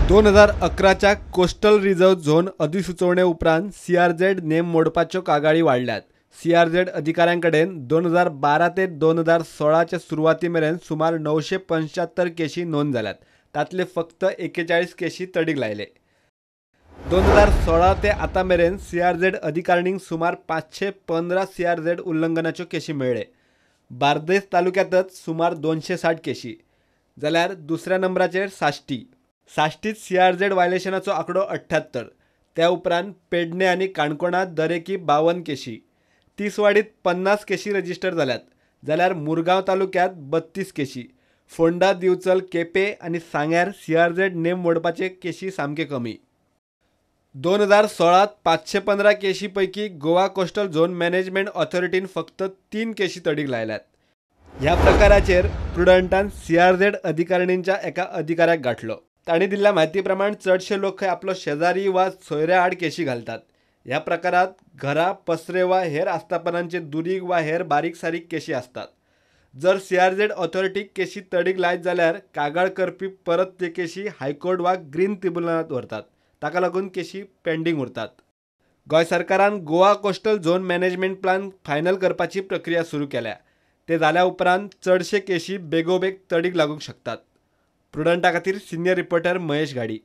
2011च्या coastal reserve zone अधिसुचोवणे उपरांत CRZ नेम मोडपाच्यो कागाळी वाडल्यात. सीआरझेड अधिकाऱ्यां कडेन 2012 ते 2016चे सुरवाती मेरेन सुमार 975 केशी नोंद जाल्यात. तांतले फक्त 41 केशी तडीक लायले. 2016 ते आतां मेरेन सीआरझेड अधिकारणींक सुमार 515 सीआरझेड उल्लंघनाच्यो केशी मेळ्ळे. बार्देस तालुक्यांतच सुमार 260 केशी, जाल्यार दुसऱ्या नंबराचेर साश्टी. साश्टीत सीआरझेड व्हायलेशनाचो आंकडो 78. त्या उपरांत पेडणे आनी काणकोणांत दरेकी 52 केशी. तिसवाडीत 50 केशी रजिस्टर जाल्यात, जाल्यार मुरगांव तालुक्यांत 32 केशी. फोंडा, दिवचल, केपें आनी सांग्यार सीआरझेड नेम मोडपाचे केशी सामके कमी. 2016 515 केशी पैकी गोवा कोस्टल झोन मॅनेजमेंट ऑथॉरिटीन फक्त 3 केशी तडीक लायल्यात. ह्या प्रकाराचेर प्रुडंटान सीआरझेड अधिकारणींच्या एका अधिकाऱ्याक गाठलो. तांणी दिल्ल्या म्हायती प्रमाण चडशे लोक खंय आपलो शेजारी वा सोयऱ्या आड केशी घालतात. ह्या प्रकारात घरा, पसरे वा हेर आस्थापनांचे दुरीग वा हेर बारीक सारीक केशी आसतात. जर सीआरझेड ऑथॉरिटीक केशी तडीक लायत जाल्यार कागाळ करपी परत ते केशी हायकोर्ट वा ग्रीन ट्रिब्युनलांत व्हरतात. ताका लागून केशी पेंडींग उरतात. गोंय सरकारान Goa coastal zone management plan final करपाची प्रक्रिया सुरू केल्या. ते जाल्या उपरांत चडशे केशी बेगोबेग तडीक लागूंक शकतात. प्रुडंटा खातीर सिनियर रिपोर्टर महेश घाडी.